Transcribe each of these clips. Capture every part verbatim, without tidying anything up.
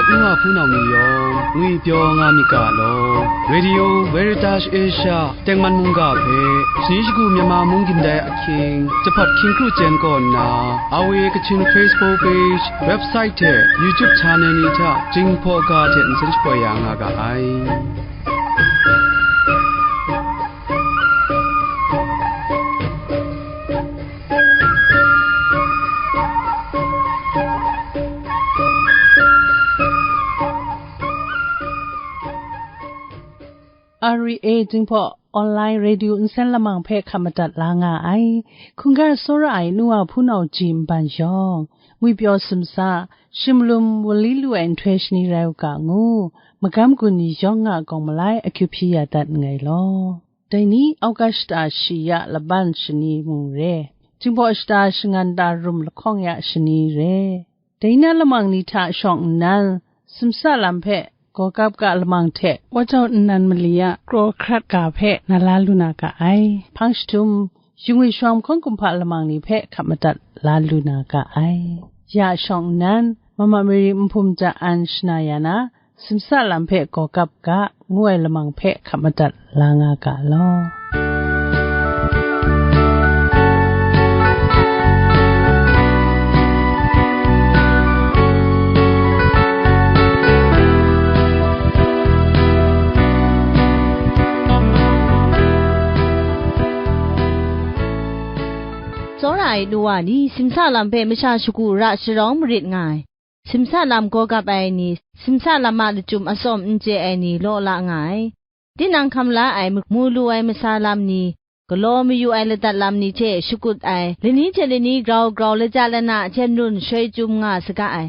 N wa hpunau ni yawng ngwi pyaw nga myit ga law, Radio Veritas Asia tengman mungga hpe, shani shagu Myanmar mung gindai ahkying, jahpat hkying kru chyen kaw nna, R V A Kachin Facebook page, website hte YouTube channel ni hta Jinghpaw ga hte nsen shapoi ya nga ga ai. R V A Jinghpaw online radio nsen lamang hpe hkap madat la nga ai. Hkungga tsawra ai nu wa hpunau ji nban yawng, ngwipyaw sumsa, shimlum wali lu ai nhtoi shani rai u ga ngu, magam gun ni yawng a gawng malai akyu hpyi ya dat nngai law. Dai ni Augusta shi ya laban shani mung re, Jinghpaw shata shangan ta rum lahkawng ya shani re. Dai na lamang ni hta shawng nnan, simsa lam hpe gaw kap ga lamang hte, wajau nnan mali a kraw hkrat ga hpe na la lu na ga ai. Hpang jahtum, shingwi shawng hkawng kumhpa lamang ni hpe hkap madat la lu na ga ai. Ya shawng nnan, Mama Mary Nhpum Ja An shana ya na, simsa lam hpe gaw kap ga, ngu ai lamang hpe hkap madat la nga ga law. Tsawra ai nu wa ni, simsa lam hpe masha shagu ra sharawng marit nga ai. Simsa lam gaw kap ai ni, simsa lam a lachyum atsawm n chye ai ni law la nga ai. Tinang hkam la ai mu lu ai masa lam ni, galaw mayu ai ladat lam ni hte shakut ai, lani hte lani grau grau, laja lana hten run shui chyum nga saga ai.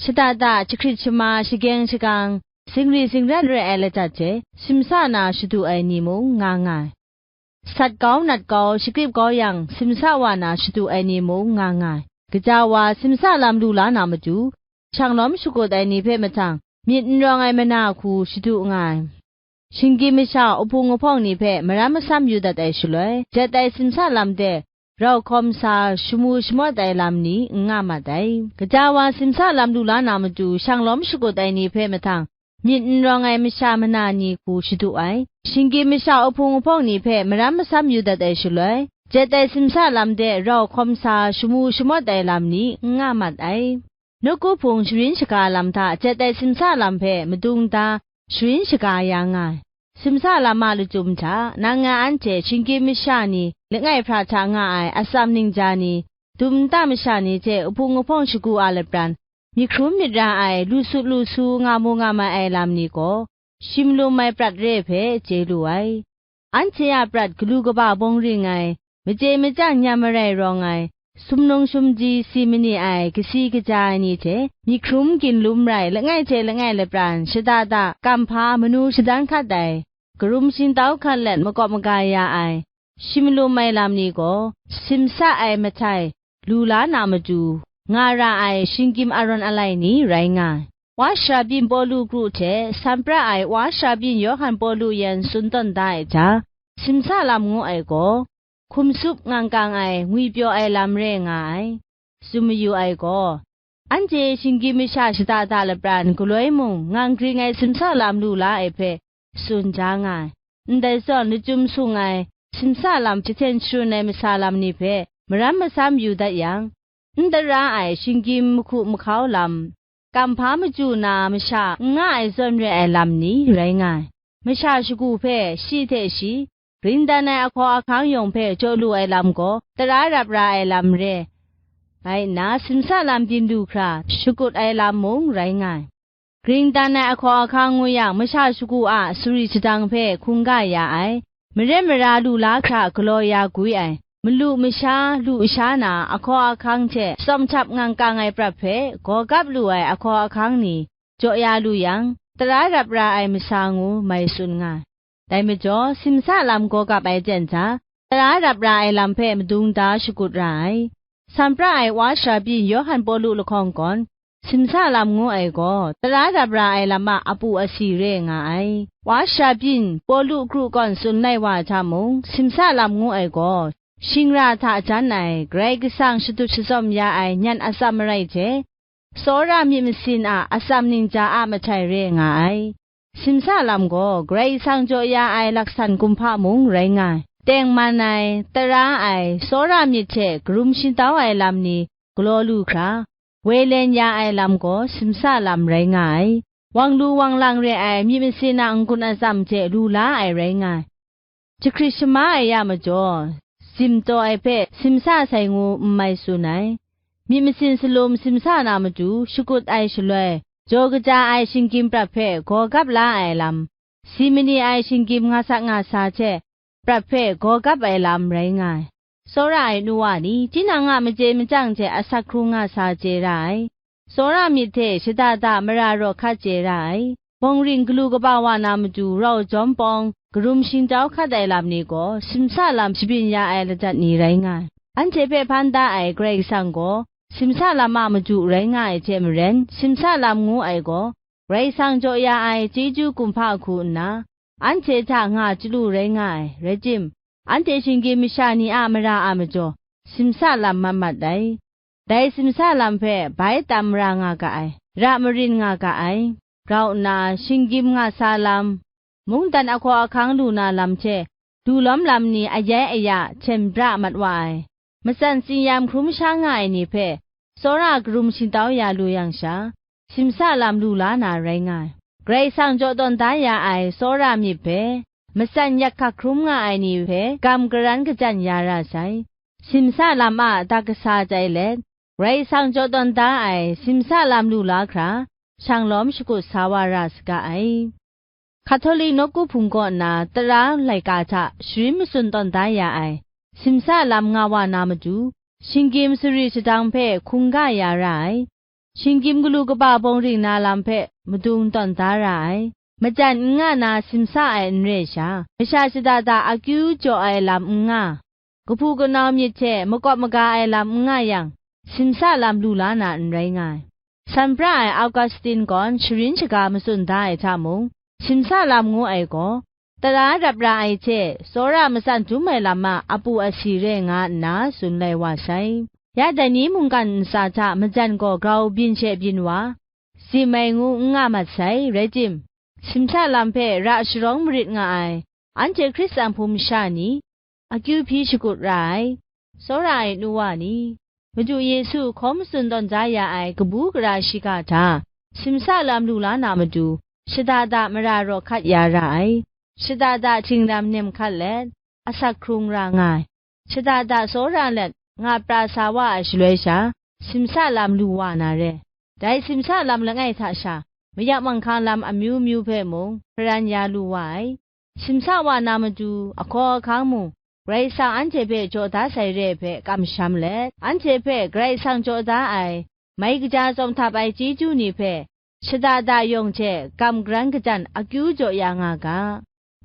Shada da, jahkrit shama, shageng shagang, zingri zingrat rai ai ladat hte, simsa na shadu ai ni mung nga nga ai. Sat kau nat kau, shakrip kau yang, simsa wa na shadu ai ni mung nga nga ai. Gaja wa simsa lam lu la na matu, shanglawm shakut ai ni hpe mahtang, myit n rawng ai mana hku shadu nga ai. Shinggyim masha, uhpung uhpawng ni hpe maram masam yu dat ai shaloi, jet ai simsa lam de, rau hkawm sa, shamu shamawt ai lam ni n nga mat ai. Gaja wa simsa lam lu la na matu, shanglawm shakut ai ni hpe mahtang, myit n rawng ai masha mana ni hku shadu ai. Shinggyim masha, uhpung uhpawng ni hpe maram masam yu dat ai shaloi, jet ai simsa lam de rau hkawm sa, shamu shamawt ai lam ni n nga mat ai. Nawku hpung sharin shaga lam hta jet ai simsa lam hpe madung da sharin shaga ya nga ai. Simsa lam a lachyum hta, nang nga anhte shinggyim masha ni, langai hpra hta nga ai atsam ningja ni, dum nta masha ni hte uhpung uhpawng shagu a lapran, myit hkrum myit ra ai, lu sut lu su nga mu nga mai ai lam ni gaw, shimlum ai prat re hpe chye lu ai. Anhte a prat galu kaba bawng ring ai, machye machyang nyam marai rawng ai, sumnung shumji si mani ai, kasi kaja ai ni hte, myit hkrum ginlum rai, langai hte langai lapran, shada da, kamhpa, manu shadan hkat ai, karum shingtau hkat let makawp maga ya ai, shimlum ai lam ni gaw, simsa ai mahtai, lu la na matu, nga ra ai shinggyim Aron alai ni rai nga ai. Wa shabyin Pawlu kru hte san pra ai wa shabyin Yawhan Pawlu yan tsun tawn da ai hta, simsa lam ngu ai gaw, hkum tsup ngang kang ai, ngwipyaw ai lam re nga ai. Tsun mayu ai gaw, anhte shinggyim masha shada da lapran galoi mung ngang gring ai simsa lam lu la ai hpe tsun ja nga ai. Ndai zawn, lachyum sung ai, simsa lam jahten sharun ai masa lam ni hpe maram masam yu dat yang, n tara ai shinggyim mahku mahkau lam, kamhpa machyu na masha n nga ai zawn re ai lam ni rai nga ai. Masha shagu hpe shi hte shi, gringdan ai ahkaw ahkang yawng hpe jaw lu ai lam gaw, tara rap ra ai lam re ai nna, simsa lam byin lu hkra shakut ai lam mung rai nga ai. Gringdan ai ahkaw ahkang ngu yang, masha shagu a sari shadang hpe hkungga ya ai, maren mara lu la hkra galaw ya gwi ai, malu masha lu sha na ahkaw ahkang hte tsawm htap ngang kang ai prat hpe gaw kap lu ai ahkaw ahkang ni jaw ya lu yang, tara rap ra ai masa ngu mai tsun nga ai. Dai majaw, simsa lam gaw kap ai ten hta, tara rap ra ai lam hpe madung da shakut ra ai. San pra ai wa shabyin Yawhan Pawlu lahkawng gawn, simsa lam ngu ai gaw, tara rap ra ai lam a apu asi re nga ai. Wa shabyin Pawlu kru gawn tsun lai wa hta mung, simsa lam ngu ai gaw, shingra hta jan ai, Karai Kasang shadut shatsawm ya ai nyan atsam marai hte, Tsawra myit masin a atsam ningja a mahtai re nga ai. Simsa lam gaw Karai Kasang jaw ya ai laksan kumhpa mung rai nga ai. Tengman ai, tara ai, tsawra myit hte karum shingtau ai lam ni galaw lu hkra, woi len ya ai lam gaw simsa lam rai nga ai. Wang lu wang lang re ai myit masin a n-gun atsam hte lu la ai rai nga ai. Jahkrit shama ai ya majaw, zim taw ai hpe simsa sai ngu n mai tsun ai. Myit masin salum simsa na matu shakut ai shaloi, jaw kaja ai shinggyim prat hpe gaw gap la ai lam, si mani ai shinggyim nga sa nga sa hte prat hpe gaw gap ai lam rai nga ai. Tsawra ai nu wa ni, tinang a machye machyang hte asak hkrung nga sa chye ra ai. Tsawra myit hte shada da mara raw hkat chye ra ai. Bawngring galu kaba wa na matu rau jawm pawng, karum shingtau hkat ai lam ni gaw, simsa lam shabyin ya ai ladat ni rai nga ai. Anhte hpe hpan da ai Karai Kasang gaw, simsa lam a madu rai nga ai hte maren, simsa lam ngu ai gaw, Karai Kasang jaw ya ai chyeju kumhpa hku nna, anhte hta nga chyalu rai nga ai, rai tim, anhte shinggyim masha ni a mara a majaw, simsa lam mat mat ai. Dai simsa lam hpe bai tam mara nga ga ai, ra marin nga ga ai, grau nna shinggyim nga sa lam, mungdan ahkaw ahkang lu na lam hte, du lawm lam ni ayai aya hten bra mat wa ai, matsan tsin-yam hkrum sha nga ai ni hpe, tsawra karum shingtau ya lu yang sha, simsa lam lu la na rai nga ai. Karai Kasang jaw tawn da ya ai tsawra myit hpe, matsan yak hkak hkrum nga ai ni hpe gam karan kajan ya ra sai. Simsa lam a adak kasa chye let, Karai Kasang jaw tawn da ai simsa lam lu la hkra, shang lawm shakut sa wa ra saga ai. Hkatolik nawku hpung kaw na tara laika hta sharin matsun tawn da ya ai, simsa lam nga wa na matu, shinggyim sari shadang hpe hkungga ya ra ai, shinggyim galu kaba bawngring na lam hpe madung tawn da ra ai, majan n nga na simsa ai n re sha, masha shada da akyu jaw ai lam n nga, kahpu kanau myit hte makawp maga ai lam n nga yang, simsa lam lu la na n rai nga ai. San pra ai Augustin gawn sharin shaga matsun da ai hta mung, simsa lam ngu ai gaw, tara rap ra ai hte tsawra matsan dum ai lam a apu asi re nga nna tsun lai wa sai. Ya dai ni mungkan ntsa hta majan gaw grau byin she byin wa, zim ai ngu n nga mat sai, rai tim, simsa lam hpe ra sharawng marit nga ai, anhte Hkristu a hpung masha ni, akyu hpyi shakut ra ai, tsawra ai nu wa ni, Madu Yesu hkaw matsun tawn da ya ai kabu gara shiga hta, simsa lam lu la na matu, shada da mara raw hkat ya ra ai, shada da htinglam nem hkat let, asak hkrung ra nga ai, shada da tsawra let, nga pra sa wa ai shaloi sha, simsa lam lu wa na re. Dai simsa lam langai hta sha, mayap manghkang lam amyu myu hpe mung, hparan ya lu wa ai. Simsa wa na matu, ahkaw ahkang mung, Karai Kasang anhte hpe jaw da sai re ai hpe kamsham let, anhte hpe Karai Kasang jaw da ai, mai kaja tsawm htap ai chyeju ni hpe, shada da yawng hte gam garan kajan akyu jaw ya nga ga.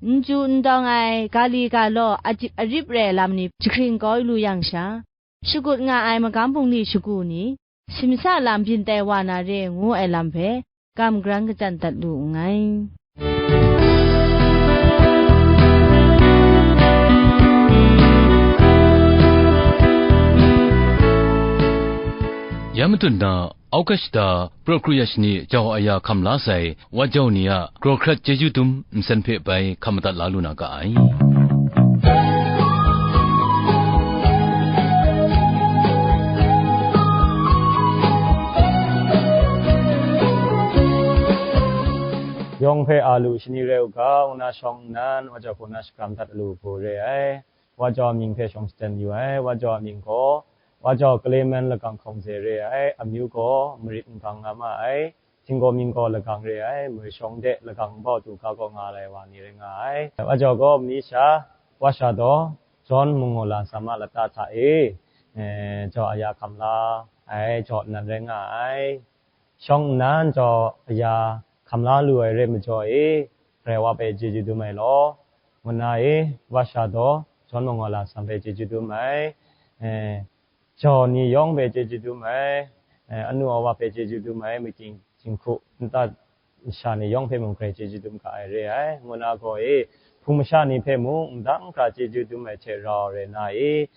N chyu n dawng ai, ga li ga law, adip arip re ai lam ni jahkring kau lu yang sha, shakut nga ai magam bungli shagu ni, simsa lam byin tai wa na re ngu ai lam hpe, gam garan kajan dat lu nngai. Ya matut na, August da, Prokru ya shani jau aya hkam la sai, wa jau ni a, graw hkrat chyeju dum nsen hpe bai hkam madat la lu na ga ai. Yawng hpe a lu shani rai u ga, ngu na shawng nnan, wa jau hku na shakram dat lu hku re ai. Wa jau a mying hpe shawng shaten yu ai. Wa jau a mying gaw, wa jau Kalamen lagang hkawng ze re ai. Amyu gaw marit nbang nga ma ai. Htinggaw mying gaw lagang re ai. Moi shawng de lagang nbau du ga kaw nga lai wa ni rai nga ai. Wa jau gaw mani sha, wa sha taw, John Mungaw Lam Sam a lata hta e, e, jau aya hkam la ai, jau nnan rai nga ai. Shawng nnan jau aya hkam la lu ai re majaw e, Karai Wa hpe chyeju dum ai law, ngu na e, wa sha taw, John Mungaw Lam Sam hpe chyeju dum ai, e, jau ni yawng hpe chyeju dum ai, e, anu awa hpe chyeju dum ai, making jinghku nta masha ni yawng hpe mung Karai chyeju dum ga ai re ai, ngu na gaw e, hpung masha ni hpe mung ndang hkra chyeju dum ai hte rau rai na e,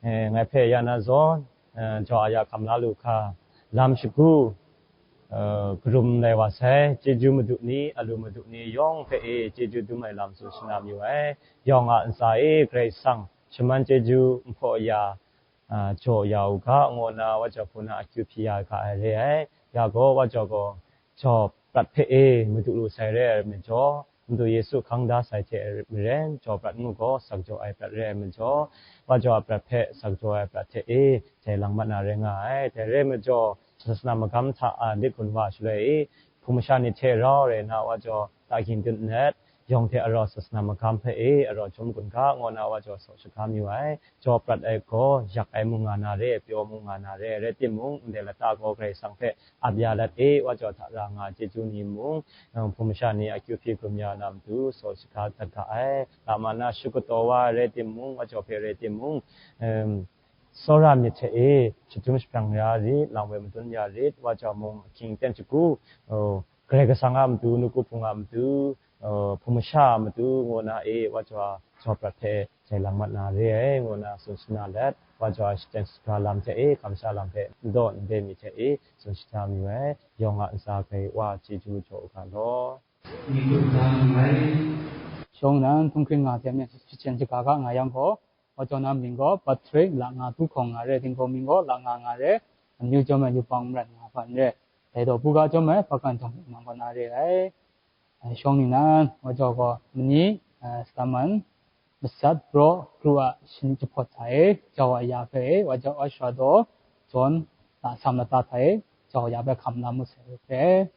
e, ngai hpe ya na zawn, e, jau aya hkam la lu hkra, lam shagu, uh, karum lai wa sai, chyeju madu ni, alu madu ni yawng hpe e chyeju dum ai lam tsun shana mayu ai. Yawng a ntsa e Karai Kasang shaman chyeju nhpaw ya, uh, jaw ya u ga, ngu na wa jaw hpuna akyu hpyi ya ga ai re ai. Ya gaw, wa jaw gaw jaw prat hpe e madu lu sai re ai majaw, Madu Yesu hkang da sai hte maren, jaw prat ngu gaw, sak jaw ai prat re ai majaw, wa jaw a prat hpe sak jaw ai prat hte e jai lang mat na rai nga ai. Dai re ai majaw, sasana magam hta a lit gun wa shaloi e, hpung masha ni hte rau rai na, wa jaw ta ging dun nat, yawng hte arau sasana magam hpe e arau jawm gun ga, ngu na wa jaw saw shaga mayu ai. Jaw prat ai gaw, yak ai mung nga na re, pyaw mung nga na re, rai timung, ndai lata gaw Karai Kasang hpe ap ya lat e, wa jaw hta ra nga chyeju ni mung, hpung masha ni akyu hpyi hkrum ya na matu, saw shaga dat ga ai. Lama na shut kataw wa rai timung, wa jaw hpe rai timung, em, tsawra myit hte e, shadum shapyang ya rit, lam woi madun ya rit, wa jaw mung ahkying ten shagu, oh, Karai Kasang a matu, nawku hpung a matu, uh, hpung masha a matu ngu na e, wa jaw, jaw prat hte jai lang mat na re ai, ngu na tsun shana let, wa jaw a shachyen shaga lam hte e, kamsha lam hpe n daw n de mi hte e, tsun shana mayu ai, yawng a ntsa grai wa chyeju jaw u ga law. Shawng nan, htunghkring nga hte myen shachyen shaga ga nga yang gaw, wa jaw na mying gaw Patrick, la nga Tuhkawng nga re, Tinggaw mying gaw la nga nga re, amyu jawm ai yubak marat nga hpan re, dai daw bu ga jawm ai, hpakan jawng mang gaw na re ai. Shawng ningnan, wa jaw gaw mani, staman, masat, braw, kru a shin jahpawt hta e, jau a ya hpe e, wa jaw a shara daw, jawn, lasam lata hta e, jau a ya hpe hkam la mu sai hpe,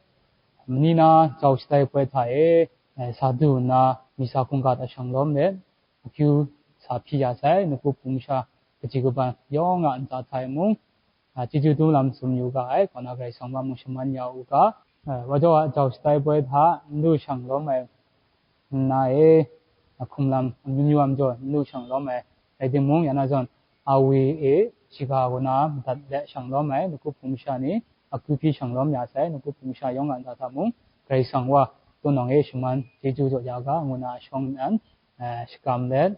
mani na jau shatai poi hta e, sa du nna, misa hkungga hta shang lawm let, akyu sa hpyi ya sai, nawku hpung masha, kaji kaban yawng a ntsa hta e mung, a, chyeju dum lam tsun yu ga ai, kaw na Karai Kasang wa mung shaman ya u ga, a, wa jaw a jau shatai poi hta n lu shang lawm ai, nna e, a, hkum lam amyu myu a majaw n lu shang lawm ai, rai timung, ya na zawn, a wi e, shiga kaw na madat let shang lawm ai, nawku hpung masha ni, akyu hpyi shang lawm ya sai, nawku hpung masha yawng a ntsa hta mung, Karai Kasang wa, tunawng e shaman, chyeju jaw ya ga, ngu na shawng nnan, a, shakam let,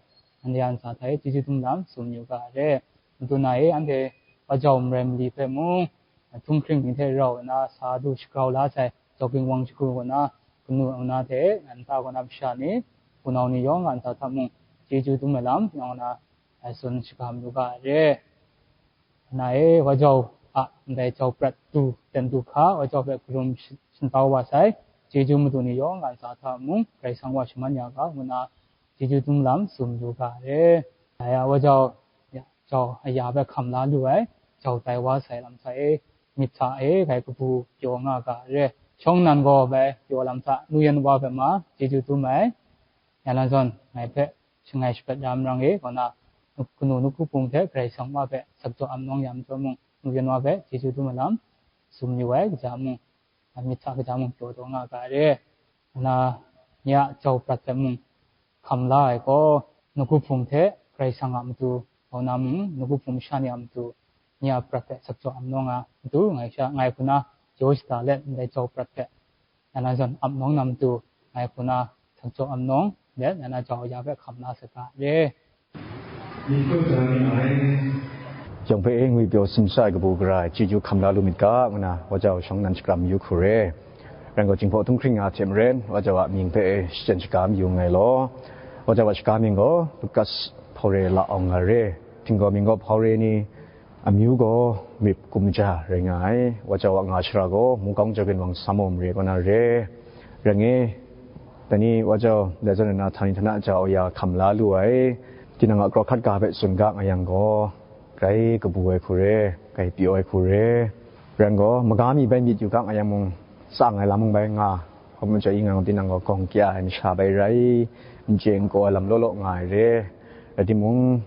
anhte a ntsa hta e chyeju dum lam tsun yu ga re. Madu na e anhte wa jau marai mali hpe mung, htunghkring ni hte rau nna sa du shagrau la sai, jau ging wang shagu kaw na, kanu kaw na hte, nta kaw na masha ni, hpunau ni yawng a ntsa hta mung, chyeju dum ai lam, yawng na, tsun shagam yu ga re. Na e, wa jau a ndai jau prat du, ten du hka, wa jau hpe karum shi-, shantau wa sai, chyeju madu ni yawng a ntsa hta mung, Karai Kasang wa shaman ya ga, ngu na, chyeju dum lam tsun yu ga re. Dai a, wa jau, ya, jau aya hpe hkam la lu ai, jau tai wa sai lam hta e, myit hta e, grai kabu pyaw nga ga re. Shawng nnan gaw bai pyaw lam hta, nu yan wa hpe ma, chyeju dum ai. Ya na zawn, ngai hpe shangai shaprat ya marang e, kaw na, kanu nawku hpung hte Karai Kasang wa hpe sakjaw amnawng ya majaw mung, nu yan wa hpe chyeju dum ai lam, tsun yu ai, kaja mung, myit hta kaja mung pyaw taw nga ga re. Na, nye a jau prat hpe mung hkam la ai gaw, nawku hpung hte Karai Kasang a matu, kaw na mung, nawku hpung masha ni a matu, nye a prat hpe sakjaw amnawng a matu, ngai sha, ngai hku na, jaw shada let ndai jau prat hpe, ya na zawn ap nawng na matu, ngai hku na, sakjaw amnawng, let, ya na jau ya hpe hkam la saga re. Yawng hpe e ngwi pyaw simsa ai kabu gara ai chyeju hkam la lu myit ga, ngu na, wa jau shawng nnan shakram yu hku re. Rai gaw, Jinghpaw htunghkring nga hte maren, wa jau a mying hpe e shachyen shaga mayu nngai law, wa jau a shaga mying gaw, Lukas Hpawre La Awng nga re. Htinggaw mying gaw Hpawre ni, amyu gaw Mip Kumja rai nga ai. Wa jau a nga shara gaw, Mukawng Jau Ginwang Samum re kaw na re. Rai nge, dai ni wa jau, dai zawn na htani htana jau ya hkam la lu ai, tinang a kraw hkat ga hpe tsun ga nga yang gaw, grai kabu ai hku re, grai pyaw ai hku re. Rai gaw, maga mi bai myit yu ga nga yang mung, tsang ai lam mung bai nga, hkawm majaw i nga tinang gaw gawng kya ai masha bai rai, n chye n kaw ai lam law law nga ai re. Rai timung,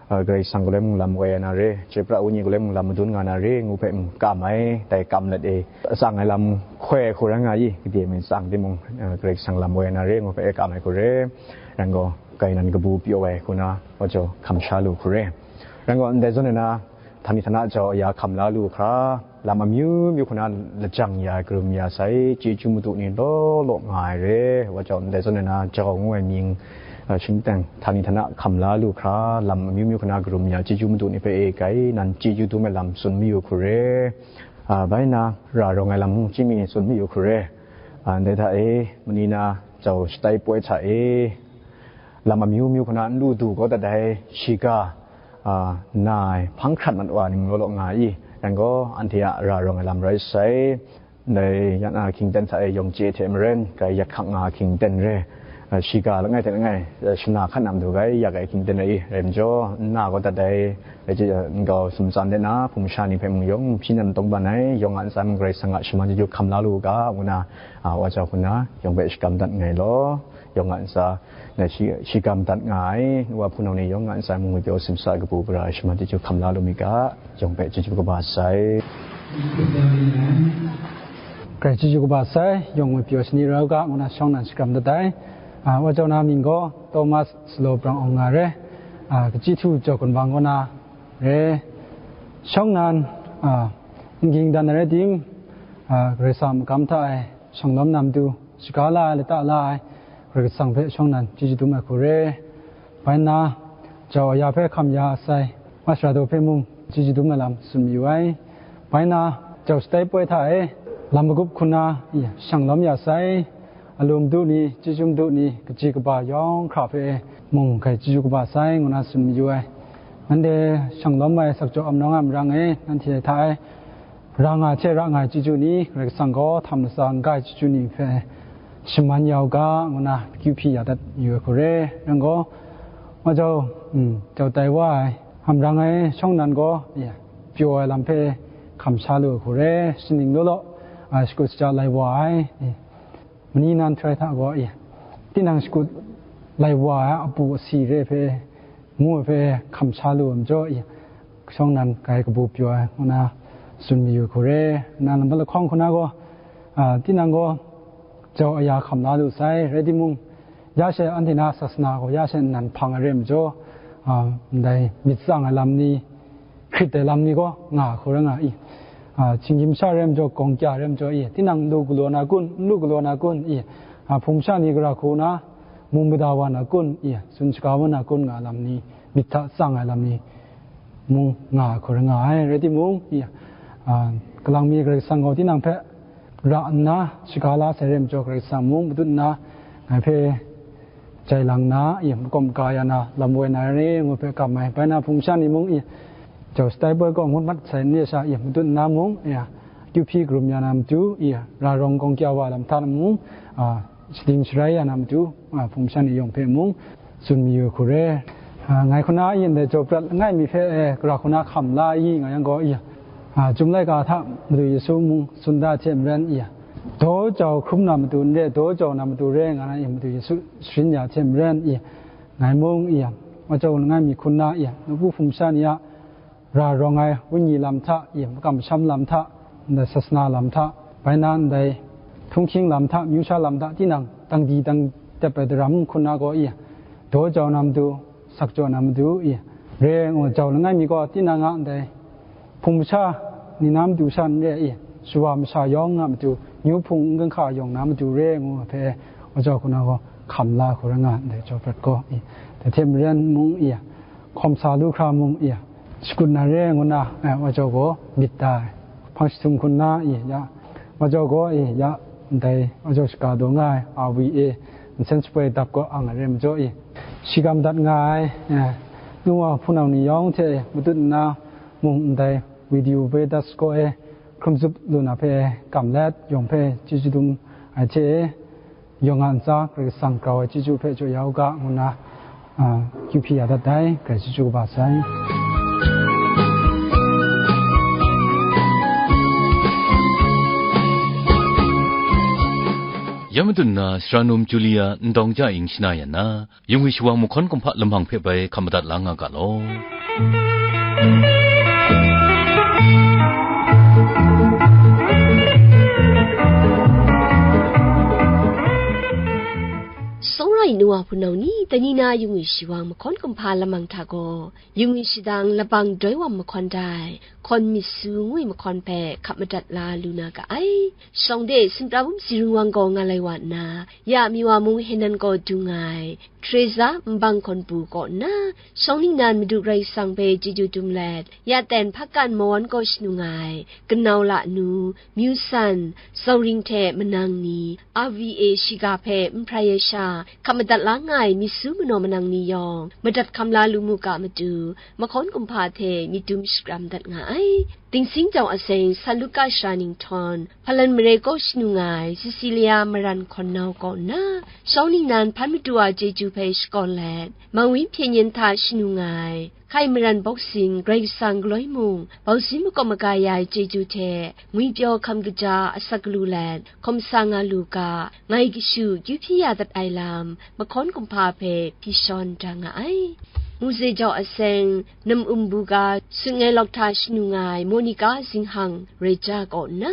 Karai Kasang galoi mung lam woi ai na re, chyoi pra ai Wenyi galoi mung lam madun nga na re, ngu hpe mung kam ai, dai kam let e, atsang ai lam hkoi ai hku rai nga i, gade mi tsang timung, Karai Kasang lam woi ai na re, ngu hpe e kam ai hku re, rai gaw, grai nan kabu pyaw ai hku na, wa jau hkam sha lu hku re. Rai gaw, ndai zawn e na, htani htana jau ya hkam la lu hkra, lam amyu myu hku na lajang ya ai, karum ya sai, chyeju madu ni law law nga ai re, wa jau ndai zawn e na jau ngu ai mying, a, shingteng htani htana hkam la lu hkra, lam amyu myu hku na karum ya chyeju madu ni hpe e grai nan chyeju dum ai lam tsun mayu hku re. A, bai na, ra rawng ai lam mung chying mi tsun mayu hku re. A, ndai hta e, mani na jau shatai poi hta e, lam amyu myu hku na n lu du kau dat ai, shiga, a, na ai, hpang hkrat mat wa ning law law nga i, yang gaw, anhte a ra rawng ai lam rai sai. Ndai yan a hkying ten hta e yawng chye hte maren, kai yak hkak nga hkying ten re, a, shiga langai hte langai, a, shana hkan na matu kai yak ai hkying ten rai i, rai majaw, n na kau dat ai, rai chye, a, nkau sumtsan de na, hpung sha ni hpe mung yawng hpyi nan tawng ban ai, yawng a ntsa mung Karai Kasang a shaman chyeju hkam la lu u ga, ngu na, a, wa jau hku na, yawng hpe shakam dat nngai law, yawng a ntsa, na shi, shi kam dat nga ai, nu wa hpunau ni yawng a ntsa mung ngwi pyaw simsa ai kabu gara ai shaman chyeju hkam la lu mi ga, yawng hpe chyeju kaba sai. Grai chyeju kaba sai, yawng ngwi pyaw shani rau ga, ngu na shawng nan shakram dat ai. A, wa jau na mying gaw Thomas Salo Brang Awng nga re. A, kachyi htu jau gun bang kaw na re. Shawng nan, a, n ging dan ai rai tim, a, Karai Kasang a makam hta e shang lawm na matu, shaga la ai, lata la ai, Karai Kasang hpe shawng nan chyeju dum ai hku re. Bai nna, jau aya hpe hkam ya sai, masha daw hpe mung chyeju dum ai lam tsun mayu ai. Bai nna, jau shatai poi hta e, lam magup hku na, i, shang lawm ya sai, alu madu ni, chyeju madu ni, kaji kaba yawng hkra hpe mung grai chyeju kaba sai, ngu na tsun mayu ai. Nanhte shang lawm ai sakjaw amnawng a marang e, nanhte hta e, ra nga hte ra nga ai chyeju ni, Karai Kasang gaw htam latsa n-ga ai chyeju ni hpe shaman ya u ga, ngu na akyu hpyi ya dat yu ai hku re. Nang gaw, wa jau, mm, jau tai wa ai, hkam rang ai shawng nan gaw, ya, pyaw ai lam hpe hkam sha lu ai hku re. Shaning law law, a, shakut shaja lai wa ai, e, mani nan htoi hta gaw, e, tinang shakut lai wa ai a apu asi re hpe, ngu ai hpe hkam sha lu ai majaw, e, shawng nan grai kabu pyaw ai, ngu na tsun mayu ai hku re. Nang lambat lahkawng hku na gaw, a, tinang gaw jau aya hkam la lu sai, rai timung, ya she anhte na sasana gaw ya she nnan hpang ai re majaw, a, ndai myit tsang ai lam ni, hkrit ai lam ni gaw nga ai hku rai nga i, a, hkying masha rai majaw, gawng kya rai majaw i, tinang n lu galaw na kun, n lu galaw na kun i, a, hpung sha ni gara hku na, mung mada wa na kun i, tsun shaga wa na kun nga ai lam ni, myit hta tsang ai lam ni mung nga ai hku rai nga ai. Rai timung, i, a, kalang mi Karai Kasang gaw tinang hpe ra nna shaga la sai re majaw, Karai Kasang mung madun nna ngai hpe jai lang na, i, makawm ga ya na, lam woi na re ngu hpe kam ai. Bai na hpung sha ni mung, i, jau shatai poi gaw ngut mat sai n re sha, i, madun nna mung, i, akyu hpyi karum ya na matu, i, ra rawng gawng kya wa lam hta na mung, a, shading sharai ya na matu, a, hpung sha ni yawng hpe mung tsun mayu ai hku re. A, ngai hku na, i, ndai jau prat langai mi hpe, e, gara hku na hkam la i, nga yang gaw, i, a, Chyum laika hta Madu Yesu mung tsun da hte maren, i, daw jau hkrum na matu n re, daw jau na matu re, nga na, i, Madu Yesu sharin ya hte maren, i, ngai mung, i, wa jau langai mi hku na, i, nawku hpung sha ni a ra rawng ai wenyi lam hta, i, makam masham lam hta, ndai sasana lam hta, bai na ndai htunghking lam hta, amyu sha lam hta, tinang dang di dang dep ai daram hku na gaw, i, daw jau na matu, sak jaw na matu, i, re ngu jau langai mi gaw, tinang a ndai hpung masha ni na matu sha n re, i, shawa masha yawng a matu, nyu hpung n ganhka yawng na matu re ngu hpe, wa jau hku na gaw hkam la hku rai nga ndai jau prat gaw, i, dai hte maren mung, i, hkawm sa lu hkra mung, i, shakut na re ngu na, e, wa jau gaw myit da ai. Hpang jahtum hku na, i, ya, wa jau gaw, i, ya, ndai wa jau shaga daw nga ai, a wi e, nsen shapoi dap gaw ang ai re majaw, i, shi kam dat nga ai, e, nu wa hpunau ni yawng hte, e, matut nna mung ndai video bai dat sagaw e, hkrum zup lu na hpe kam let, yawng hpe chyeju dum ai hte, yawng a ntsa Karai Kasang grau ai chyeju hpe jaw ya u ga, ngu nna, a, akyu hpyi ya dat ai, grai chyeju kaba sai. Ya madun na, sara num Julia Ndawng Ja Ing shana yan na, Yung wi shawang mahkawn kumhpa lamang hpe bai hkam madat la nga ga law. Tsawra Nu wa hpunau ni, dai ni na yu ngwi shi wang mahkawn kumhpa lamang hta gaw, yu ngwi shadang labang doi wam mahkawn dai, hkawn myit su ngwi mahkawn hpe hkap madat la lu na ga ai. Shawng de, Sumtra bum si rung wang gaw nga lai wa nna, ya mi wa mung Henan kaw dung ai, Teresa nbang hkawn pru kaw nna, shawng ningnan Madu Karai Kasang hpe chyeju dum let, ya ten hpakan mawan kaw shanu nga ai, kanau la nu, myu san, zauring hte manang ni, R V A shiga hpe n hprai ai sha, hkap madat la nga ai myit su manaw manang ni yawng, madat hkam la lu mu ga matu, mahkawn kumhpa hte myit dum shakram dat nga ai. Dingsing jau aseng, San Luka sara ninghtawn, Hpalan mare kaw shanu nga ai, Cecilia Maran hkawn nau kaw nna, shawng ningnan hpan madu a chyeju hpe shakawn let, Mangwin hpyen yen hta shanu nga ai, Hkai Maran Bawk Sin, Karai Kasang galoi mung, bausin makawp maga ya ai chyeju hte, ngwipyaw hkam kaja asak galu let, hkawm sa nga lu ga, ngai kashu kyu hpyi ya dat ai lam, mahkawn kumhpa hpe hpyi shawn da nga ai. Muse jau aseng, nam um bu ga, sut ngai lawk hta shanu nga ai, Monica zinghang, Reja kaw nna,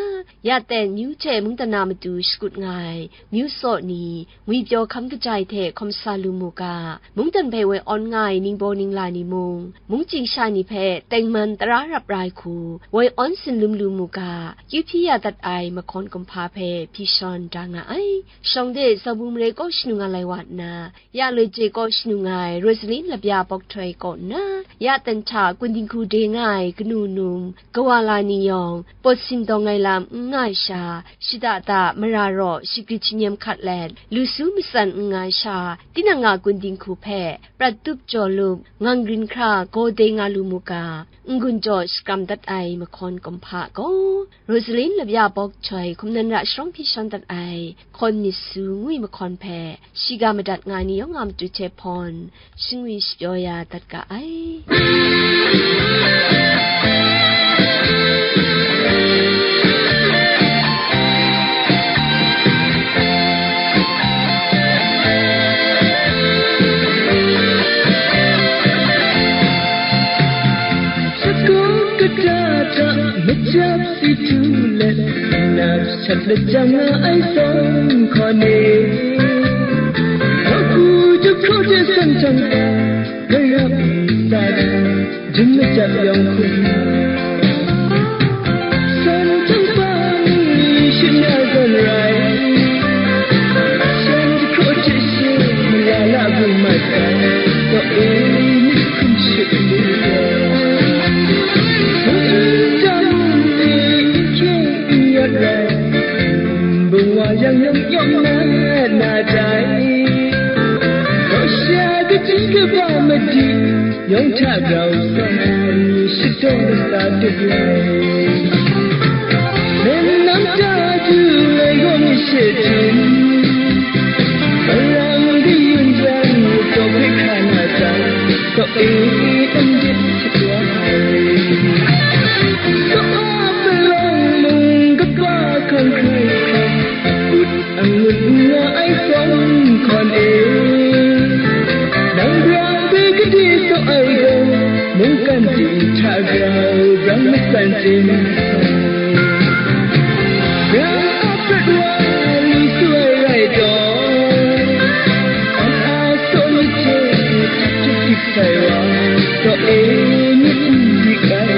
ya ten myu hte mungdan a matu shakut nga ai, myu saw ni, ngwipyaw hkam kajai hte hkawm sa lu mu ga, mungdan hpe woi awn nga ai ningbaw ningla ni mung, mungchying sha ni hpe tengman tara rap ra ai hku, woi awn tsun lum lu mu ga, kyu hpyi ya dat ai mahkawn kumhpa hpe hpyi shawn da nga ai. Shawng de, Zabu mare kaw shanu nga lai wa nna, ya loi chye kaw shanu nga ai, Rosalin lapya bawk htoi kaw nna, ya ten hta kun dinghku de nga ai kanu num, kawala ni yawng, pawt sindawng ai lam n nga ai sha, shada da mara raw shagrit shanyem hkat let, lu su matsan n nga ai sha, tinang a kun dinghku hpe, prat tup jaw lup, ngang rin hkra gaw dai nga lu mu ga, n-gun jaw shakram dat ai mahkawn kumhpa gaw, Rosalin lapya bawk htoi hkum nan ra sharawng hpyi shawn dat ai, hkawn myit su ngwi mahkawn hpe, shiga madat nga ni yawng a matu hte hpawn, shingwi shapyaw ya dat ga ai. Shakaw kata hta machyap si htu let, nap sat lajang nga ai sawng hkawn e, hkaw hku jahkraw hte san hkyang ta, garap nsa hta, jum majap yawng hkrum na, san hkyang pa ni shut na zawn rai, san jahkraw hte she mala la bu mat ai, taw e myit hkum shut lu gaw, hpung nta mung e n hkyeng n yawt rai, bungwa yang yawng yawng na na dai, kaw sha kaji kaba madi, yawng hta grau sawng ai, shadaw latsa tup lai. Mannang ta du ai gaw mi she htum, marang kayun jang, taw hpe hkra na jang, taw e n dit sat wa ai. Taw a palawng mung kaba hkang hkrai hkrai, ut angun n nga ai sawng hkawn e, nang brang hpe gade tsaw ai gaw, mungkan ting hta grau brang matsan chye na sai. Brang a prat wa li su ai rai taw, an a saw myit hte htuk dik sai wa, taw e myit n dik ai.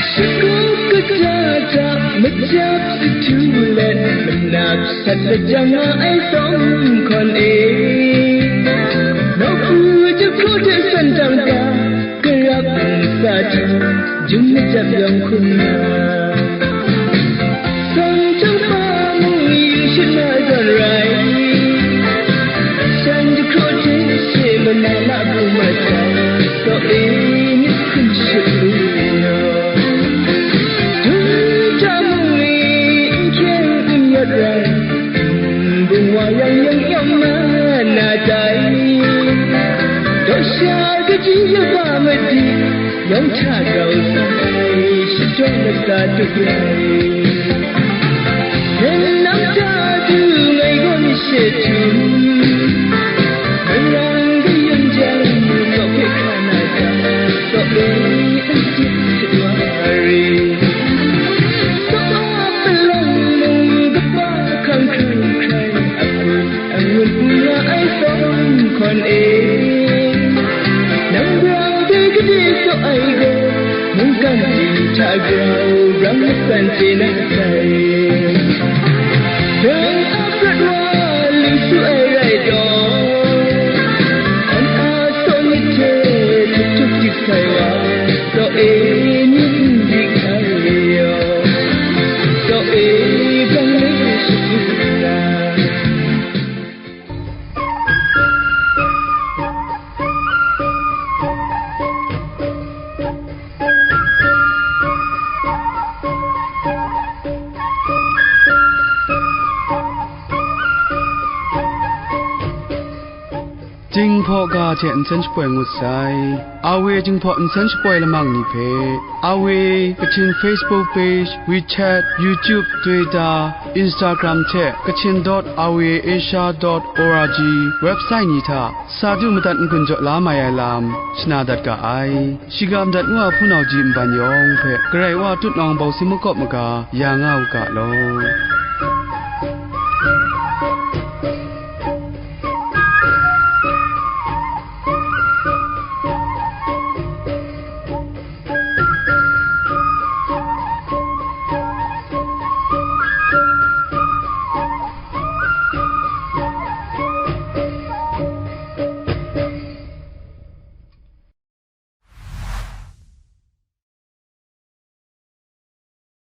Shakaw kata hta machyap si htu let, manap sat lajang nga ai sawng hkawn e, nawku jahkraw hte san hkyang ta, garap nsa hta, jum majap yawng hkrum na, san hkyang pa mung yu shut na zawn rai, san jahkraw hte she mala la bu mat ai, taw e myit hkum shut lu gaw, dum hta mung e n hkyeng n yawt rai, bungwa yang yawng yawng na na dai, taw sha Ji laba madi, yawng hta grau sa ai, shadawn lasa tup ai. Nang nam hta du ngai gaw ni she htum, nang rang kayun jang, tsaw hpe hkra na jang, tsaw e, n dip hte wa re. Tsaw a palawng mung kaba hkang hkrai hkrai, a hput angun n nga ai sawng hkawn e, nang brang de gade tsaw ai gaw, mungkan ting hta grau brang matsan chye na sai. Dai a prat wa lu su ai rai taw, an a tsaw myit hte tup tup dik sai wa, tsaw e myit n dik ai yaw, tsaw e brang le shaput na. Jinghpaw ga hte nsen shapoi ngut sai. Awe Jinghpaw nsen shapoi lamang ni hpe, Awe Kachin Facebook page, WeChat, YouTube, Twitter, Instagram hte Kachin dot awe asia dot org website ni hta sa du madat n-gun jaw la mai ai lam shana dat ga ai. Shiga madat ngu a hpunau ji nban yawng hpe Karai Wa tutnawng bawsi makawp maga ya nga u ga law.